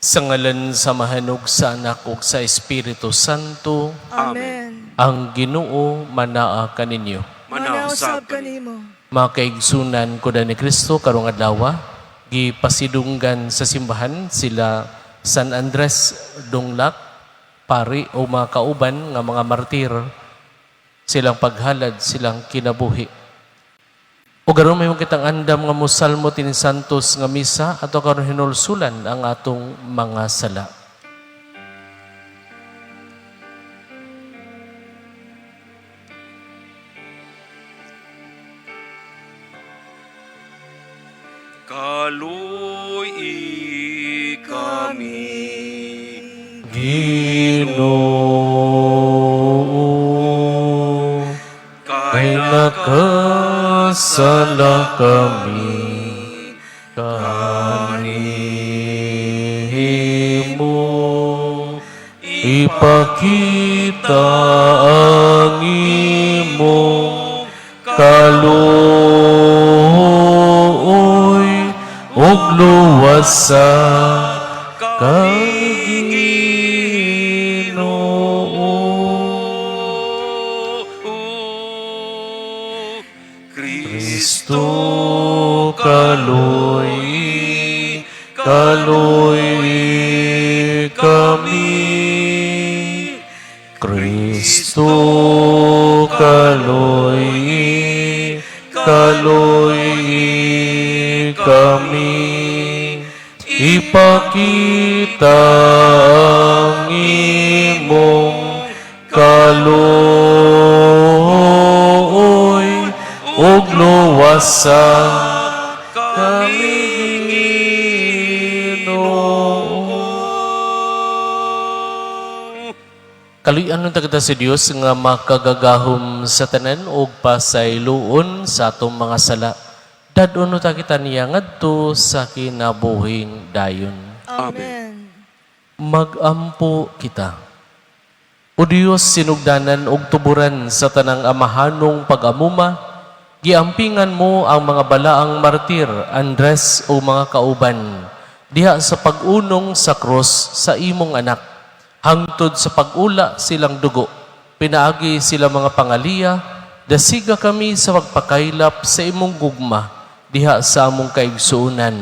Sa ngalan sa Amahan ug sa Anak ug sa Espiritu Santo. Amen. Ang Ginoo manaa kaninyo. Manaa usab kanimo. Mga kaigsunan ko ni Kristo, karong adlaw gipasidunggan sa simbahan sila San Andres Donglac, pari o mga kauban nga mga martir, silang paghalad, silang kinabuhi. O karon may kitang andam nga mosalmo tin Santos nga misa ato karon hinulsulan ang atong mga sala. Kaluy kami. Ginoo, Kay kay nakasala kami kanimo. Ipakita ang imong kaluoy ug luwasa kami, Ginoo. Kristo, Kristo, kaluy, kaluy kami. Kristo, kaluy, kaluy kami. Ipakita ang imong kaluoy ug luwasa kami, Ginoo. Kaluy-an ta kita sa Dios nga makagagahom sa tanan ug pasayloon sa atong mga sala. Dad-on ta kita niya ngadto sa kinabuhing dayon. Amen. Magampo kita. O Dios, sinugdanan ug tuburan sa tanang amahanong pag-amuma, giampingan mo ang mga balaang martir, Andres o mga kauban, diha sa pag-unong sa krus sa imong anak, hangtod sa pag-ula silang dugo, pinaagi sila mga pangaliya, dasiga kami sa pagpakaylap sa imong gugma, diha sa among kaigsuonan,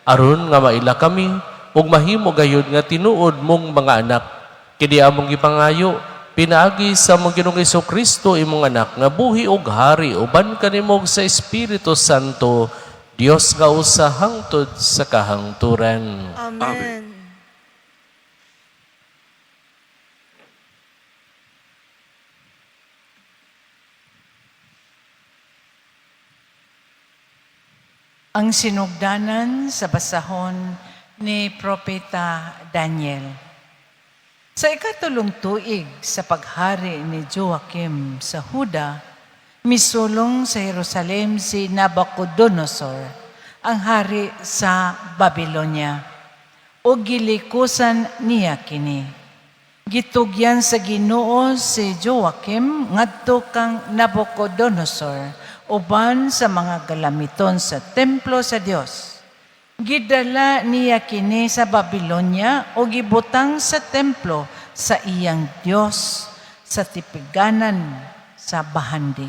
aron nga maila kami ug mahimo gayud nga tinuod mong mga anak. Kini among gipangayo pinaagi sa among Ginoong Kristo, imong anak, nga buhi ug hari uban kanimo sa Espiritu Santo, Dios nga usa hangtod sa kahangturan. Amen. Ang sinugdanan sa basahon ni Propeta Daniel. Sa 3 tuig sa paghari ni Joakim sa Huda, misulong sa Jerusalem si Nabucodonosor, ang hari sa Babylonia, o gilikusan niya kini. Gitugyan sa Ginoo si Joakim ngadto kang Nabucodonosor uban sa mga galamiton sa templo sa Dios. Gidala niya kini sa Babylonia o gibutang sa templo sa iyang Dios sa tipiganan sa bahandi.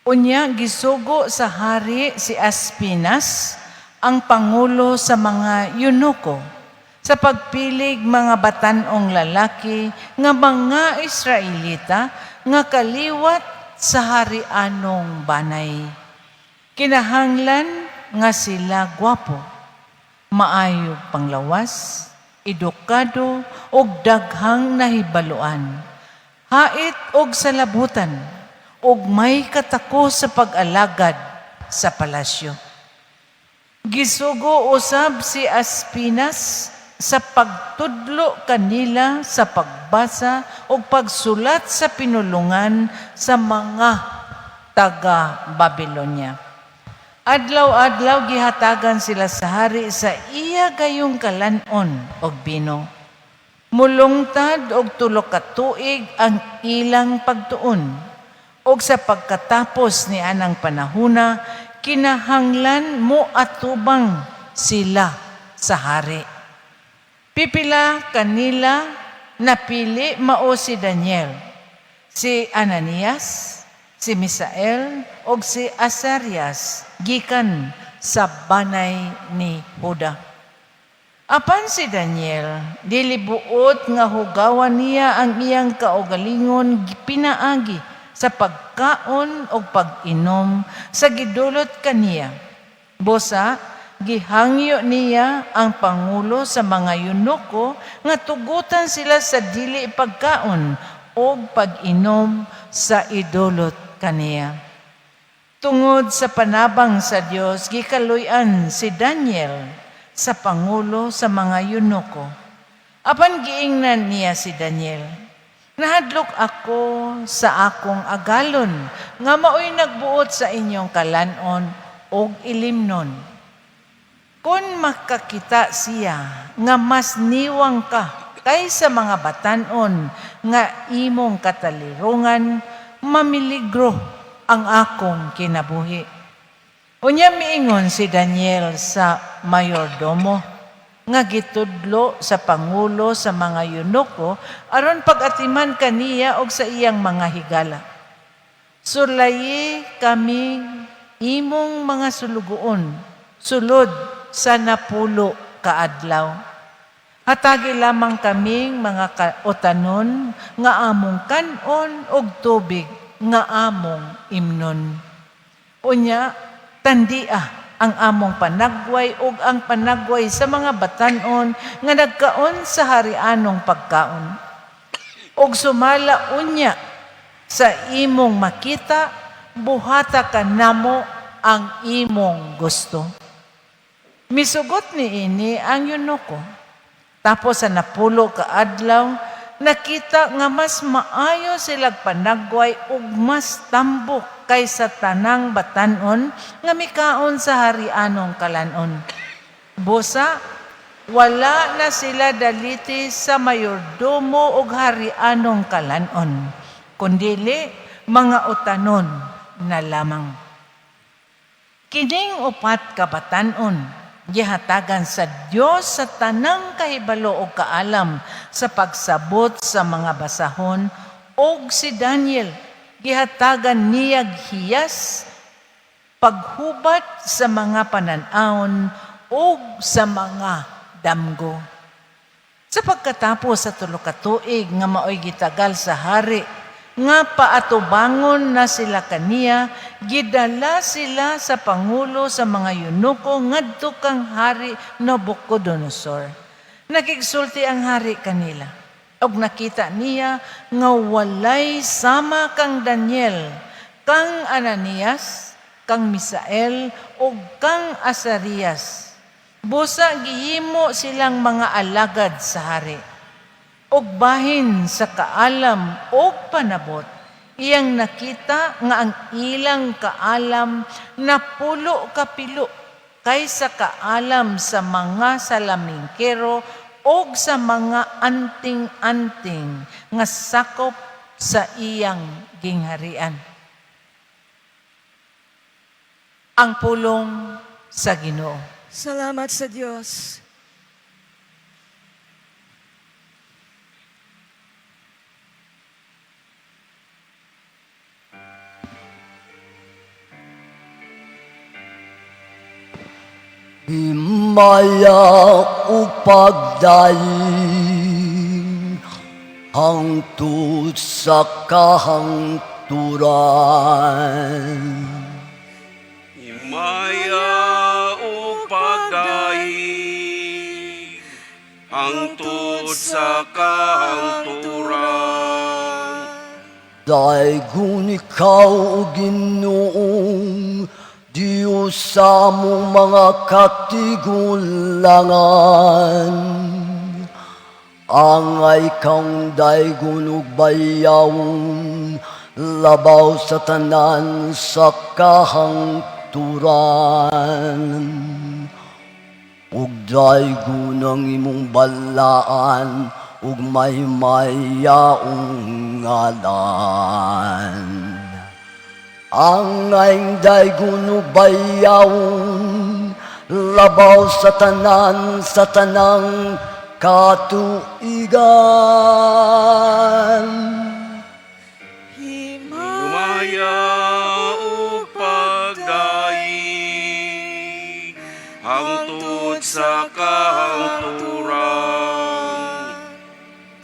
Unya gisugo sa hari si Aspinas, ang pangulo sa mga eunuko, sa pagpilig mga batan-ong lalaki nga mga Israelita nga kaliwat sa harianong banay. Kinahanglan nga sila gwapo, maayo panglawas, edukado ug daghang nahibaluan, hait og salabutan, ug may katako sa pag-alagad sa palasyo. Gisugo usab si Aspinas sa pagtudlo kanila sa pagbasa ug pagsulat sa pinulungan sa mga taga Babylonia. Adlaw-adlaw gihatagan sila sa hari sa iya gayong kalan-on og bino. Mulungtad og 3 ka tuig ang ilang pagtuon. Og sa pagkatapos ni anang panahuna, kinahanglan mo atubang sila sa hari. Pipila kanila napili mao si Daniel, si Ananias, si Misael ug si Azarias gikan sa banay ni Juda. Apan si Daniel, dili buot nga hugawan niya ang iyang kaugalingon pinaagi sa pagkaon o pag-inom sa gidulot kaniya. Busa, gihangyo niya ang pangulo sa mga eunuko nga tugutan sila sa dili pagkaon o pag-inom sa idulot kaniya. Tungod sa panabang sa Dios, gikaluy-an si Daniel sa pangulo sa mga eunuko. Apan giingnan niya si Daniel, "Nahadlok ako sa akong agalon nga maoy nagbuot sa inyong kalan-on og ilimnon. Kung makakita siya nga mas niwang ka kaysa mga batan-on nga imong katalirungan, mamiligro ang akong kinabuhi." Unya miingon si Daniel sa mayordomo nga gitudlo sa pangulo sa mga eunuko aron pag-atiman kaniya og sa iyang mga higala, "Sulayi kami imong mga sulugoon sulod sa 10 ka adlaw. Hatagi lamang kaming mga utanon nga among kan-on og tubig nga among imnon. Unya, tandia ang among panagway ug ang panagway sa mga batan-on nga nagkaon sa harianong pagkaon. Og sumala unya sa imong makita, buhata kanamo ang imong gusto." Misugot niini ang eunuko. Tapos sa 10 ka adlaw, nakita nga mas maayo silag panagway ug mas tambok kaysa tanang batan-on nga mikaon sa harianong kalanon. Busa, wala na sila daliti sa mayordomo ug harianong kalanon, kundili mga utanon na lamang. Kining upat ka batan-on gihatagan sa Dios sa tanang kahibalo o kaalam sa pagsabot sa mga basahon, og si Daniel gihatagan niyag hiyas paghubat sa mga panan-awon ug sa mga damgo. Sa pagkatapos sa 3 ka tuig nga maoy gitagal sa hari nga paatubangon na sila kaniya, gidala sila sa pangulo sa mga eunuko ngadto kang Hari Nabucodonosor. Nakigsulti ang hari kanila og nakita niya nga walay sama kang Daniel, kang Ananias, kang Misael ug kang Azarias. Busa gihimo silang mga alagad sa hari. Og bahin sa kaalam og panabot, iyang nakita nga ang ilang kaalam 10 kapilo kaysa kaalam sa mga salamingkero og sa mga anting-anting nga sakop sa iyang gingharian. Ang pulong sa Ginoo. Salamat sa Diyos. Himaya ug pagdaig hangtod sa kahangturan. Himaya ug pagdaig hangtod sa kahangturan. Daygon ikaw, O Ginoong Diyos, sa among mga katigulangan. Angay kang daygon ug bayawon labaw sa tanan sa kahangturan. Ug daygon ang imong balaan ug maymayaong ngalan. Angay daygon ug bayawon labaw sa tanan sa tanang katuigan. Himaya ug pagdaig hangtod sa kahangturan.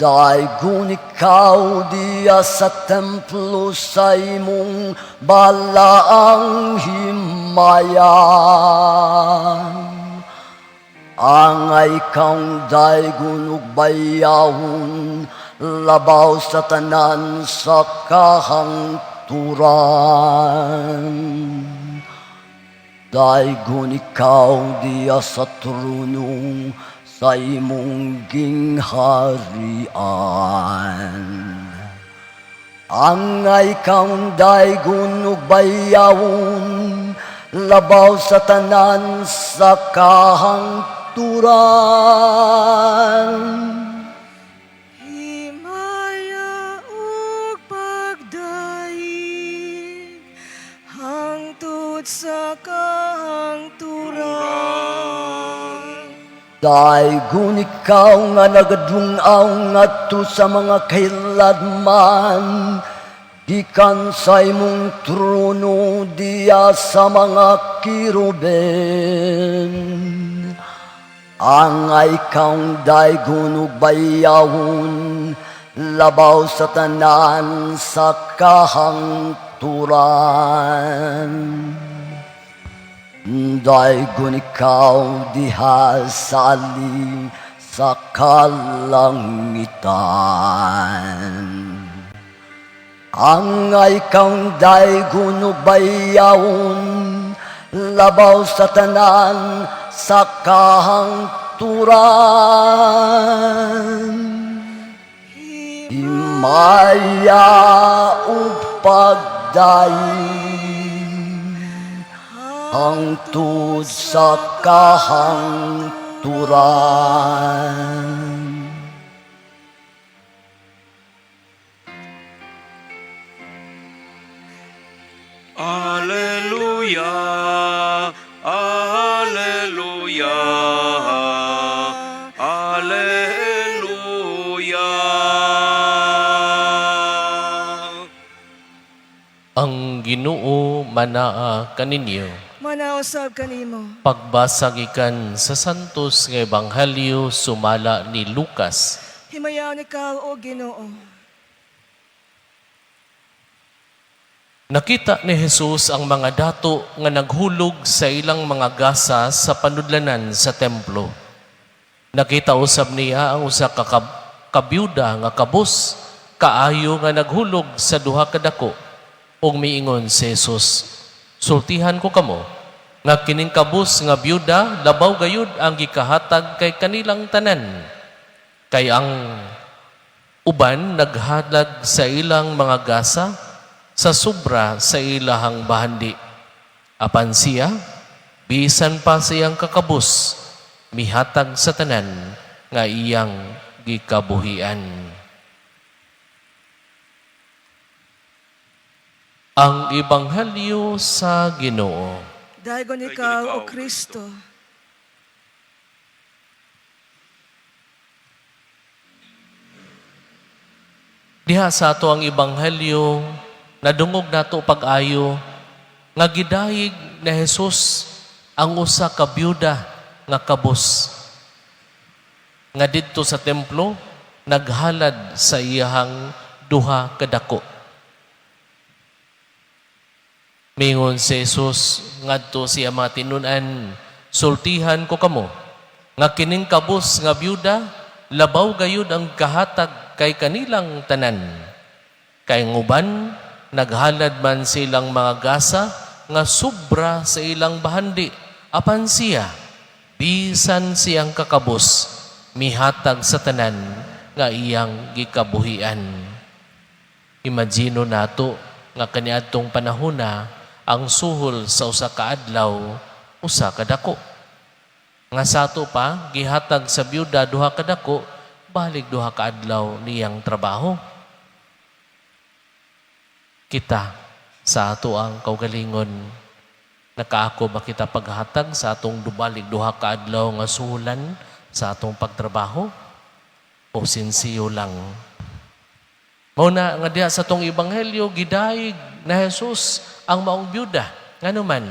Daygon ikaw diya sa templo sa imong balaang himaya. Angay kang daygon ug bayawon labaw sa tanan sa kahangturan. Daygon ikaw diya sa trono sa imong gingharian. Angay kang daygon ug bayawon labaw sa tanan sa kahangturan. Himaya ug pagdaig hangtod sa kahangturan. Daygon ikaw nga nagadungaw ngadto sa mga kahiladman, gikan sa imong trono diya sa mga kiruben. Angay kang daygon ug bayawon labaw sa tanan sa kahangturan. Daygon ikaw diha sa ali sa kalangitan. Angay kang daygon ug bayawon labaw sa tanan sa kahangturan. Himaya ug pagdaig hangtod sa kahangturan. Alleluia, Alleluia, Alleluia. Ang Ginoo manaa kaninyo. Manausab kanimo. Pagbasa gikan sa Santos nga Ebanghelyo sumala ni Lucas. Himayaon ikaw o Ginoo. Nakita ni Jesus ang mga dato nga naghulog sa ilang mga gasa sa panudlanan sa templo. Nakita usab niya ang usa ka kabyuda nga kabus kaayo nga naghulog sa duha ka dako. Ug miingon si Jesus, "Sultihan ko kamo nga kining kabus nga byuda labaw gayud ang gikahatag kay kanilang tanan. Kay ang uban naghalag sa ilang mga gasa sa sobra sa ilahang bahandi. Apan siya, bisan pa sa iyang kakabus, mihatag sa tanan nga iyang gikabuhian." Ang Ebanghelyo sa Ginoo. Daygon ikaw o Kristo. Diha sa ato ang Ebanghelyo, nadungog nato pag-ayo nga gidayeg ni Jesus ang usa ka byuda nga kabus nga didto sa templo naghalad sa iyahang duha ka dako. Mingon si Jesus ngadto siya mga tinun-an, "Sultihan ko kamo nga kining kabus nga byuda labaw gayud ang kahatag kay kanilang tanan. Kay nguban naghalad man silang mga gasa nga sobra sa ilang bahandi, apan siya, bisan siyang kakabus, mihatag sa tanan nga iyang gikabuhian." Imagino nato nga kaniadtong panahona ang suhol sa usa ka adlaw usa ka dako. Nga sa ato pa gihatag sa byuda duha ka dako, balik duha ka adlaw niyang trabaho. Kita sa ato ang kaugalingon, nakaako ba kita paghatag sa atong dubalik duha ka adlaw nga suhulan sa atong pagtrabaho? O sinsiyo lang. Mao na nga diha sa tong ebanghelyo, gidayeg na Jesus ang maong byuda. Ngano man,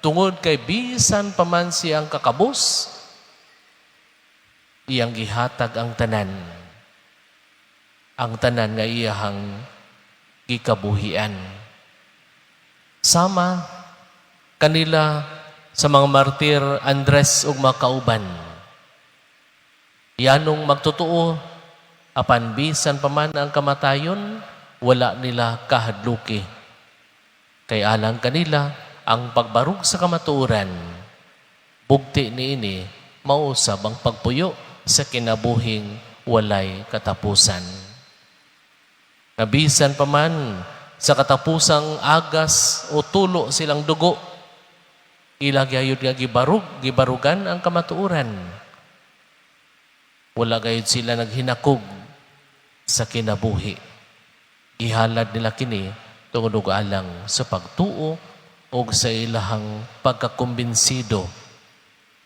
tungod kay bisan pa man siyang kakabos, iyang gihatag ang tanan. Ang tanan nga iyahang gikabuhian. Sama kanila sa mga martir Andres ug mga kauban. Yanong magtotoo, apan bisan pa man ang kamatayon, wala nila kahadluki. Kay alang kanila ang pagbarug sa kamatuoran, bugti niini mausab ang pagpuyo sa kinabuhing walay katapusan. Nga bisan pa man sa katapusang agas o tulo silang dugo, ila gyud nga gibarug, gibarugan ang kamatuoran. Wala gayud sila naghinakog sa kinabuhi. Gihalad nila kini tungod og alang sa pagtuo o sa ilahang pagkakumbinsido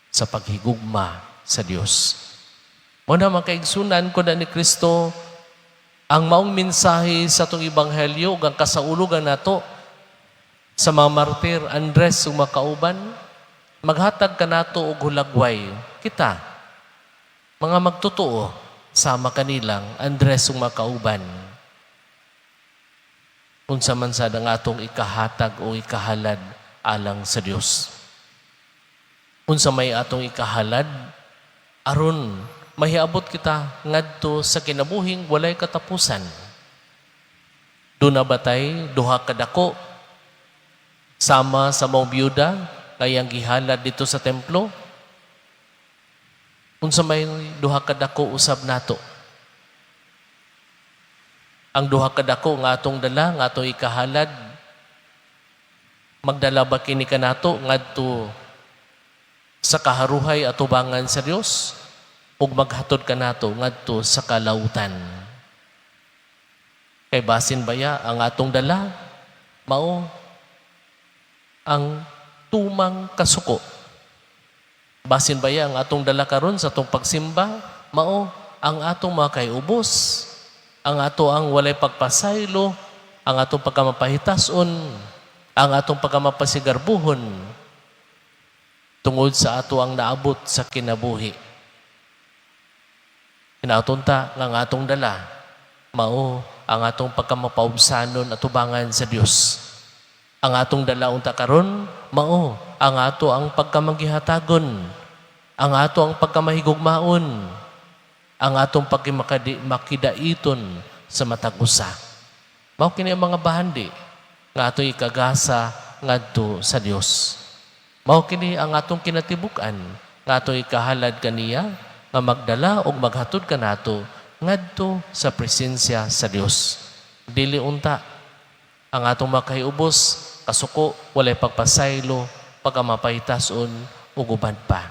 sa paghigugma sa Dios. Mao na, mga kaigsunan ko na ni Kristo, ang maong mensahe sa atong ebanghelyo ug ang kasaulugan nato sa mga martir Andres ug mga kauban, maghatag kanato og hulagway kita mga magtotoo sama kanilang Andres ug mga kauban, unsa man sad ang atong ikahatag o ikahalad alang sa Dios, unsa may atong ikahalad aron mahiabot kita ngadto sa kinabuhing walay katapusan? Duna ba tay duha ka dako sama sa maong byuda kayang gihalad dito sa templo? Unsa may duha ka dako usab nato? Ang duha ka dako nga atong dala, nga atong ikahalad, magdala ba kini kanato ngadto sa kaharuhay atubangan sa Dios ug maghatod kanato ngadto sa kalautan? Kay basin baya ang atong dala mao ang tumang kasuko. Basin baya ang atong dala karon sa atong pagsimba mao ang atong mga kaiubos, ang ato ang walay pagpasaylo, ang atong pagkamapahitason, ang atong pagkamapasigarbuhon tungod sa ato ang naabot sa kinabuhi. Hinaot unta nga ang atong dala mao ang atong pagkamapaubsanon atubangan sa Dios. Ang atong dala unta karon mao ang ato ang pagkamagihatagon, ang ato ang pagkamahigugmaon, ang atong pagmakidaiton sa matag usa. Mao kini ang mga bahandi nga atong ikagasa ngadto sa Dios. Mao kini ang atong kinatibuk-an nga atong ikahalad kaniya nga magdala og maghatod kanato ngadto sa presensya sa Dios. Dili unta ang atong makahiubos, kasuko, walay pagpasaylo, pagkamapahitason ug uban pa.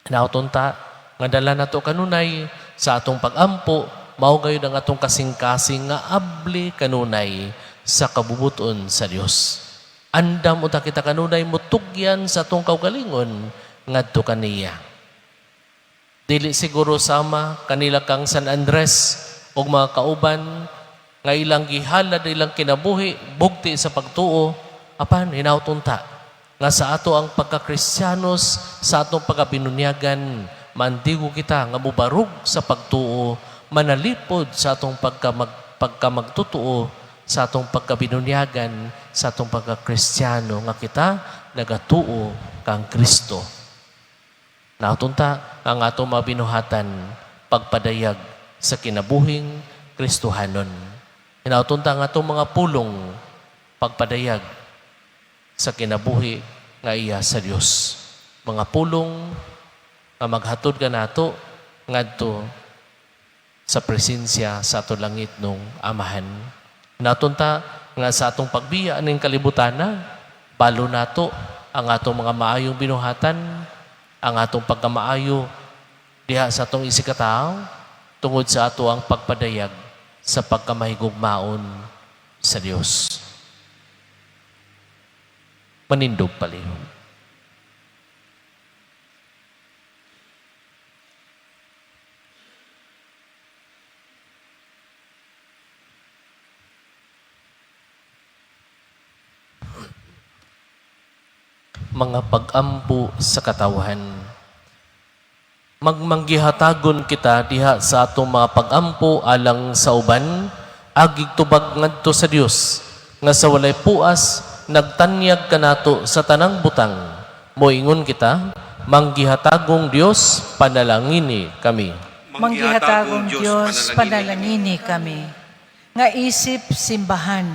Hinaot unta nga dala nato kanunay sa atong pagampo mao gayud ang atong kasing-kasing nga abli kanunay sa kabubuton sa Dios. Andam unta kita kanunay mutugyan sa atong kaugalingon ngadto kaniya. Dili siguro sama kanila kang San Andres ug mga kauban nga ilang gihalad ilang kinabuhi bugti sa pagtuo, apan hinaot unta nga sa ato ang pagkakristiyanos, sa atong pagkabinunyagan, mandigo kita nga mubarug sa pagtuo, manalipod sa atong pagkamagtutuo, sa atong pagkabinunyagan, sa atong pagkakristiano nga kita nagatuo kang Kristo. Hinaot unta ang atong mabinuhatan pagpadayag sa kinabuhing Kristohanon. Hinaot unta ang atong mga pulong pagpadayag sa kinabuhi nga iya sa Dios. Mga pulong nga maghatod kanato ngadto sa presensya sa ato langit nung Amahan. Hinaot unta nga sa atong pagbiya aning kalibutana, balo nato ang atong mga maayong binuhatan, ang atong pagkamaayo diha sa atong isigkatawo tungod sa ato ang pagpadayag sa pagkamahigugmaon sa Dios. Manindog palihog. Mga pag-ampo sa katawhan. Magmanggihatagon kita diha sa atong mga pag-ampo alang sa uban, agig tubag ngadto sa Dios nga sa walay puas nagtanyag kanato sa tanang butang. Moingon kita, Manggihatagong Dios, panalangini kami. Manggihatagong Dios, panalangini kami. Nga isip simbahan,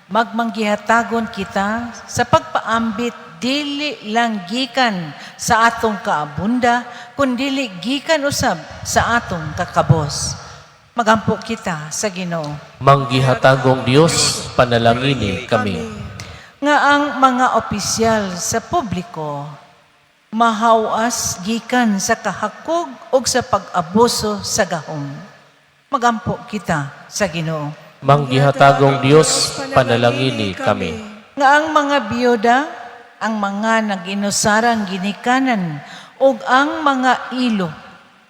magmanggihatagon kita sa pagpaambit dili lang gikan sa atong kaabunda, kundili gikan usab sa atong kakabos. Magampo kita sa Ginoo. Manggihatagong Dios, panalangini kami. Nga ang mga opisyal sa publiko mahawas gikan sa kahakog o sa pag-abuso sa gahom. Magampo kita sa Ginoo. Manggihatagong Dios, panalangini kami. Nga ang mga biyuda, ang mga nag-inusarang ginikanan ug ang mga ilo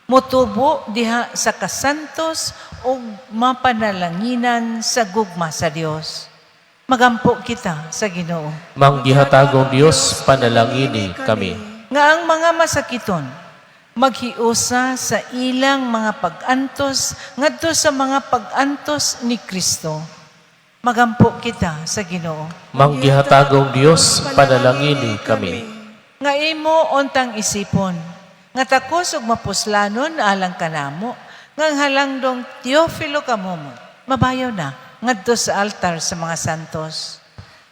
motubo diha sa kasantos ug mapanalanginan sa gugma sa Dios. Magampo kita sa Ginoo. Manggihatagong Dios, panalangini kami. Nga ang mga masakiton maghiusa sa ilang mga pag-antos ngadto sa mga pag-antos ni Kristo. Magampo kita sa Ginoo. Manggihatagong Dios, panalangini kami. Nga imo untang isipon, nga takos ug mapuslanon alang kanamo, nga ang halangdong Teofilo Camomot, mabayaw na ngadto sa altar sa mga santos.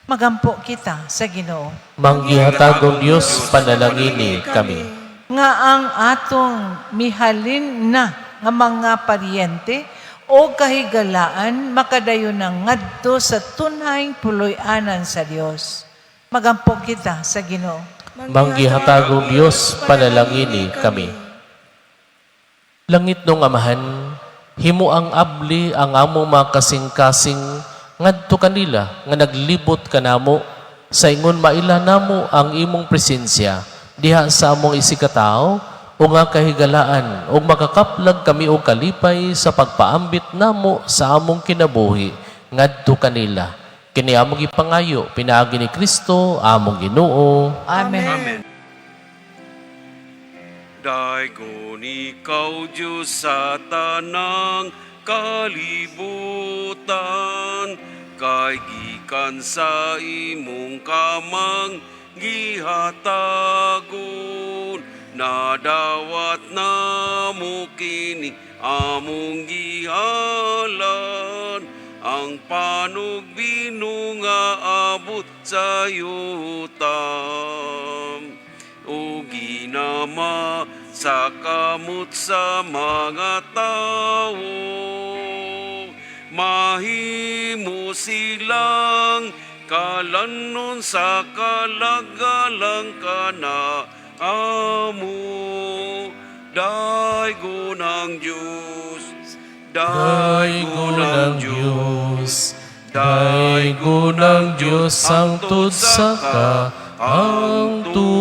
Magampo kita sa Ginoo. Manggihatagong Dios, panalangini kami. Nga ang atong mihalin na nga mga paryente o kahigalaan makadayon na ngadto sa tunhayng puloy-anan sa Dios. Magampo kita sa Ginoo. Manggihatagong Dios, panalangini kami. Langitnong Amahan, himo ang abli ang among mga kasing-kasing ngadto kanila nga naglibot kanamo sa ingon maila namo ang imong presensya diha sa among isigkatawo o nga kahigalaan ug makakaplag kami og kalipay sa pagpaambit namo sa among kinabuhi ngadto kanila. Kini among gipangayo pinaagi ni Kristo among Ginoo. Amen. Amen. Daygon ikaw, Diyos, sa tanang kalibutan, kay gikan sa imong kamang gihatagon, nadawat namo kini among gihalad, ang panugbino nga abot sa yuta o ginama sa kamot sa mga tao. Mahimo silang kalanon sa kalagalang kana amo. Daygon ang Diyos, Daygon ang Diyos, daygon ang Diyos, sangtod sa kahangturan.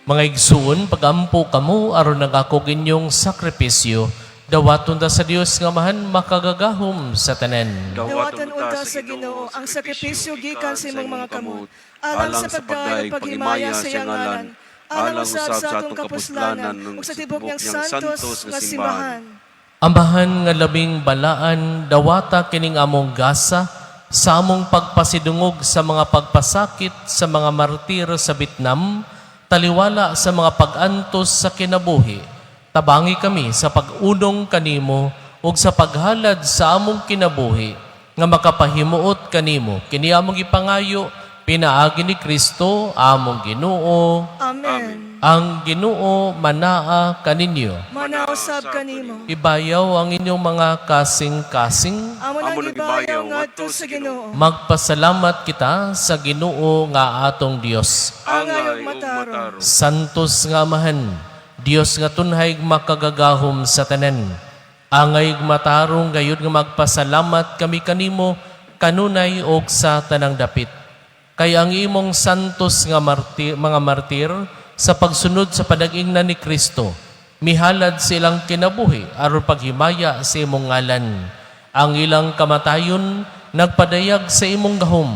Mga igsuon, pagampo kamo aron ang akong inyong sakripisyo, dawaton ta sa Dios nga Amahan makagagahom sa tanan. Dawatan unta sa Ginoo ang sakripisyo gikan sa imong mga kamot, alang sa pagdayeg paghimaya sa iyang ngalan, alang usab sa atong kapuslanan ug sa tibok niyang santos nga simbahan. Amahan nga labing balaan, dawata kining among gasa sa among pagpasidungog sa mga pagpasakit sa mga martir sa Vietnam, taliwala sa mga pag-antos sa kinabuhi. Tabangi kami sa pag-unong kanimo ug sa paghalad sa among kinabuhi nga makapahimuot kanimo. Kini among gipangayo pinaagi ni Kristo among Ginoo. Amen. Ang Ginoo manaa kaninyo. Manaa usab kanimo. Ibayaw ang inyong mga kasing-kasing. Amo nang Amo nang gibayaw gibayaw ngadto sa Ginoo. Magpasalamat kita sa Ginoo nga atong Dios. Angay Angay ug ug matarong. matarong. Santos nga Amahan, Dios nga tunhay makagagahom sa tanan. Angay ug matarong gayud nga magpasalamat kami kanimo kanunay og sa tanang dapit. Kay ang imong santos nga mga martir sa pagsunod sa panag-ingnan ni Kristo, mihalad silang kinabuhi aron paghimaya sa imong ngalan. Ang ilang kamatayon nagpadayag sa imong gahom.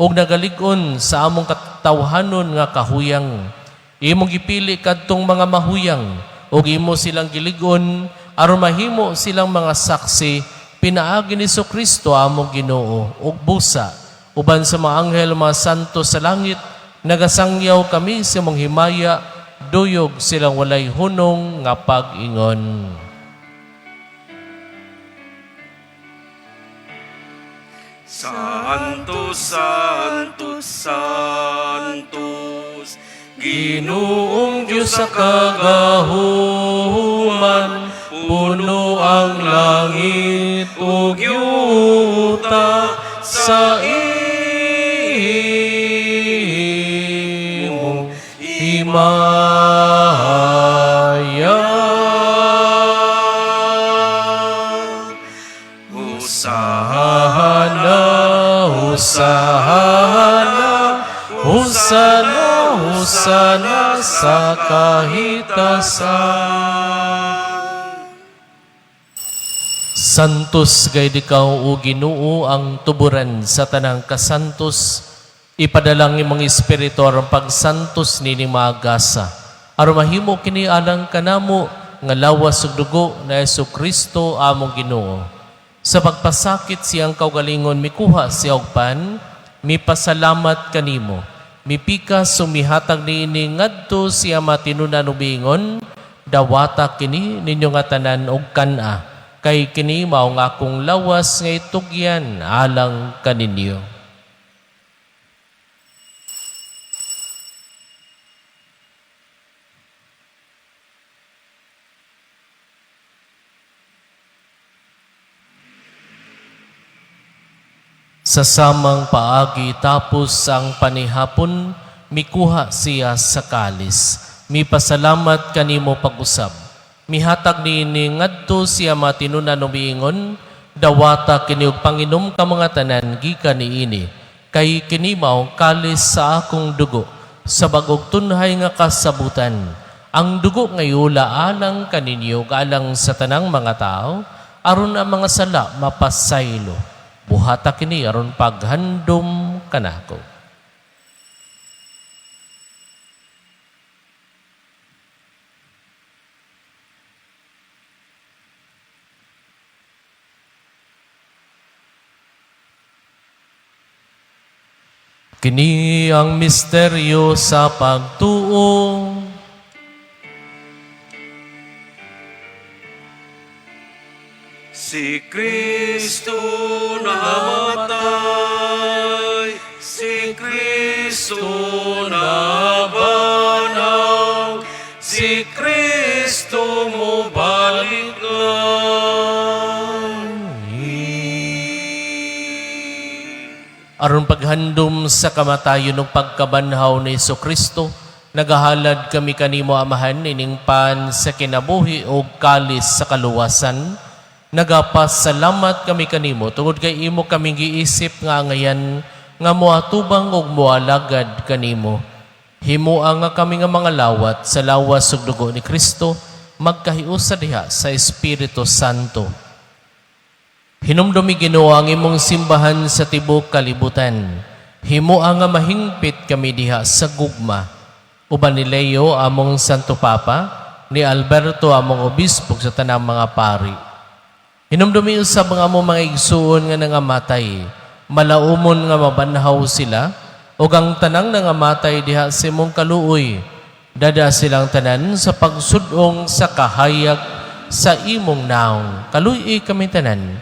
ug nagalig-on sa among katawhanon nga kahuyang. Imong gipili kadtong mga mahuyang ug imo silang gilig-on aron mahimo silang mga saksi pinaagi ni Kristo among Ginoo. Ug busa uban sa mga anghel, mga santo sa langit, nagasangyaw kami sa imong himaya, duyog silang walay hunong nga pag-ingon. Santo, Santo, Santos, Ginoong Diyos sa kagahuman, puno ang langit ug yuta sa imong himaya. Hosana, Hosana, Hosana, Hosana sa kahitasan. Santos gayud ikaw, o Ginoo, ang tuburan sa tanang kasantos. Ipadala ang imong Espiritu aron pagsantos nining mga gasa, aron mahimo kini alang kanamo nga lawas ug dugo na Hesus Kristo among Ginoo. Sa pagpasakit siyang kaugalingon, mikuha siya og pan, mipasalamat kanimo, mipikas ug mihatag niini ngadto sa iyang mga tinunan ug miingon, "Dawata kini ninyo nga tanan og kan-a, kay kini mao ang akong lawas nga itugyan alang kaninyo." Sa samang paagi, tapos ang panihapon, mikuha siya sa kalis. Mipasalamat kanimo pag-usab. Mihatag niini ngadto sa iyang mga tinunan ug miingon, "Dawata kini ug panginom ka mga tanan gikan niini, kay kini mao kalis sa akong dugo sa bag-ong tunhay nga kasabutan. Ang dugo nga iula alang kaninyo ug alang sa tanang mga tao aron ang mga sala mapasaylo. Buhata kini aron paghandom kanako." Kini ang misteryo sa pagtuo. Si Kristo namatay, si Kristo nabanhaw, si Kristo mobalik lang. Aron paghandom sa kamatayon ug pagkabanhaw ni Kristo, nagahalad kami kanimo, Amahan, ining pan sa kinabuhi ug kalis sa kaluwasan. Nagapasalamat kami kanimo tungod kay imo kaming giisip nga angayan nga moatubang ug moalagad kanimo. Himoa nga kami nga mga lawat sa lawas ug dugo ni Kristo magkahiusa diha sa Espiritu Santo. Hinumdumi, Ginoo, ang imong simbahan sa tibuok kalibutan. Himoa nga mahingpit kami diha sa gugma. Uban ni Leo among Santo Papa, ni Alberto among obispo sa tanang mga pari. Hinumdumi usab ang among mga igsuon nga nangamatay. Malaumon nga mabanhaw sila ug ang tanang nangamatay diha sa imong kaluoy. Dad-a silang tanan sa pagsud-ong sa kahayag sa imong naong. Kaluy-i kami tanan.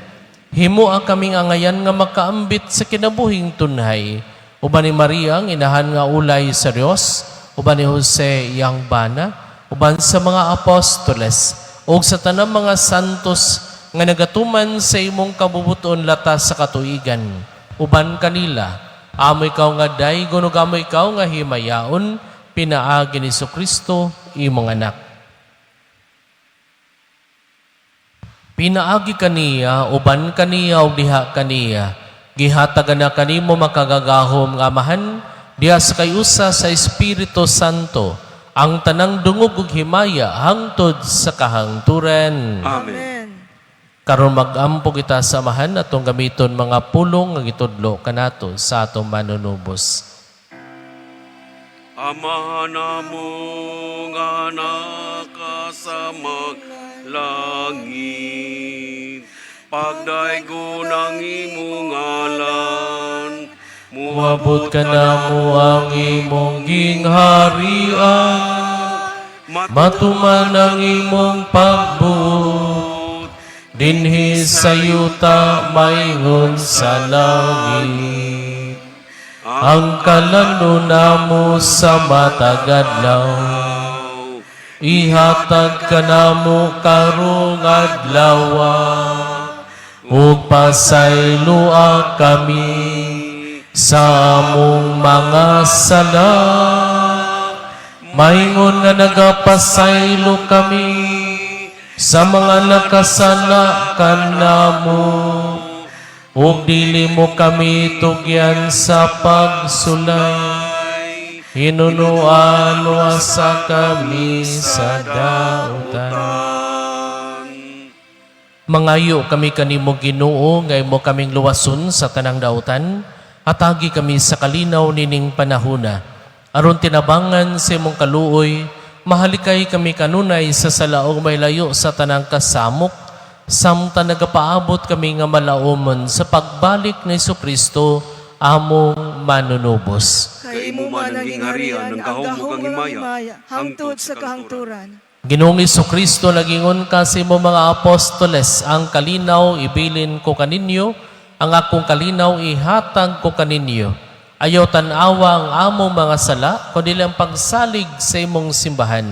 Himoa kaming angayan nga makaambit sa kinabuhing tunhay. Uban ni Maria, ang inahan nga ulay sa Dios, uban ni Jose iyang bana, uban sa mga apostoles, ug sa tanang mga santos nga nagatuman sa imong kabubuton latas sa katuigan. Uban kanila, amo ikaw nga daygon ug amo ikaw nga himayaon, pinaagi ni Kristo imong anak. Pinaagi kaniya, uban kaniya, ug diha kaniya, gihatagan na kanimo makagagahom nga Amahan, diha sa kayusa sa Espiritu Santo, ang tanang dungog ug himaya hangtod sa kahangturan. Amen. Amen. Karon mag-ampo kita sa Amahan atong gamiton mga pulong nga gitudlo kanato sa atong manunubos. Ama namo nga naka sa langit, pagdaygon ang imong ngalan, Muabot kanamo ang imong gingharian, matuman ang imong pagbuot, dinhi sa yuta maingon sa langit. Ang kalamnon namo sa matag adlaw, ihatag kanamo karong adlaw, ug pasayloa kami sa among mga sala, maingon nga nagapasaylo kami sa mga nakasala kanamo, ug dili mo kami tugyan sa pagsulay, hinunoan sa kami sa dautan. Mangayo kami kanimo, Ginoo, nga imo kaming luwason sa tanang dautan. Hatagi kami sa kalinaw nining panahuna. Aron tinabangan sa imong kaluoy, mahalikay kami kanunay sa sala ug mailayo sa tanang kasamok, samtang nagapaabot kami nga malaumon sa pagbalik ni Kristo among manunubos. Kay imo man ang gingharian, ang gahom ug ang himaya, hangtod sa kahangturan. Ginoong Kristo, nagingon ka sa imong mga apostoles, "Ang kalinaw ibilin ko kaninyo, ang akong kalinaw ihatag ko kaninyo. Ayaw tan-awa ang among mga sala, kundi ang pagsalig sa imong simbahan.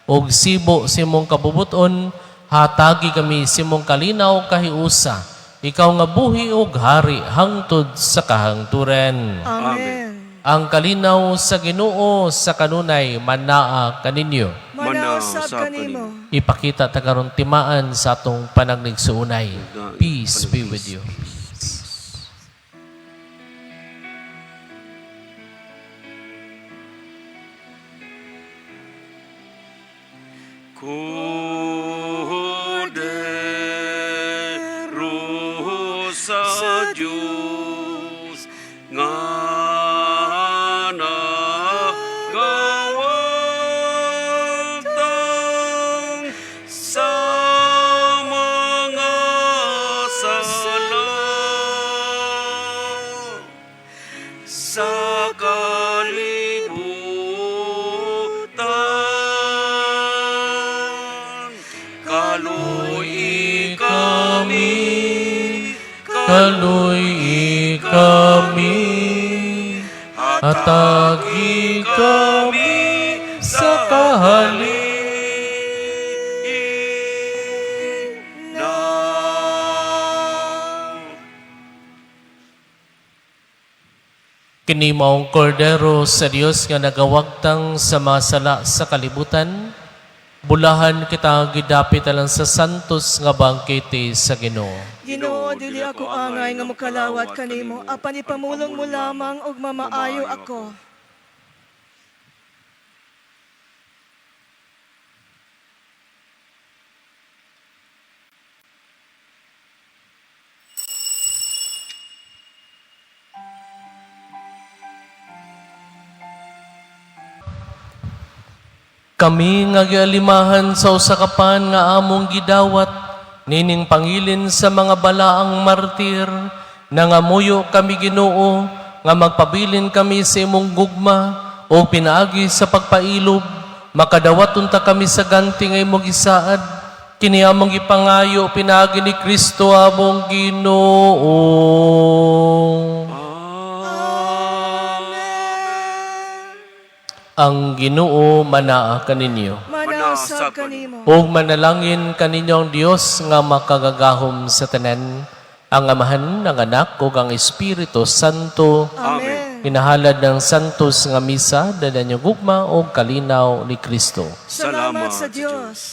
Og sibo sa imong kabubuton, hatagi kami sa imong kalinaw kahiusa. Ikaw nga buhi og hari hangtod sa kahangturan." Amen. Ang kalinaw sa Ginoo sa kanunay manaa kaninyo. Manaa usab kanimo. Ipakita ta karon timaan sa atong panagnigsuunay. Peace be with you. Kordero sa Diyos nga nagawagtang sa mga sala sa kalibutan. Kaluy kami, Kaluy kami, hatagi kami sa kahalin. Now. Kini maong kordero sa Dios nga nagawagtang sa mga sala sa kalibutan, bulahan kita gidapit alang sa santos nga bangkete sa Ginoo. Ginoo, dili ako angay nga mokalawat kanimo, apan ipamulong mo lamang ug mamaayo ako. Kami nga gialimahan sa usa ka pan nga among gidawat nining pangilin sa mga balaang martir, nangamuyo kami, Ginoo, nga magpabilin kami sa imong gugma o pinaagi sa pagpailob makadawat unta kami sa ganti nga imong gisaad. Kini among gipangayo pinaagi ni Kristo among Ginoo. Amen. Ang Ginoo manaa kaninyo. Manaa usab kanimo. Ug manalangin kaninyo ang Dios nga makagagahom sa tanan, ang Amahan, ang Anak, ug ang Espiritu Santo. Amen. Ginahalad ng Santos nga Misa, dala niyo gugma ug kalinaw ni Kristo. Salamat sa Dios.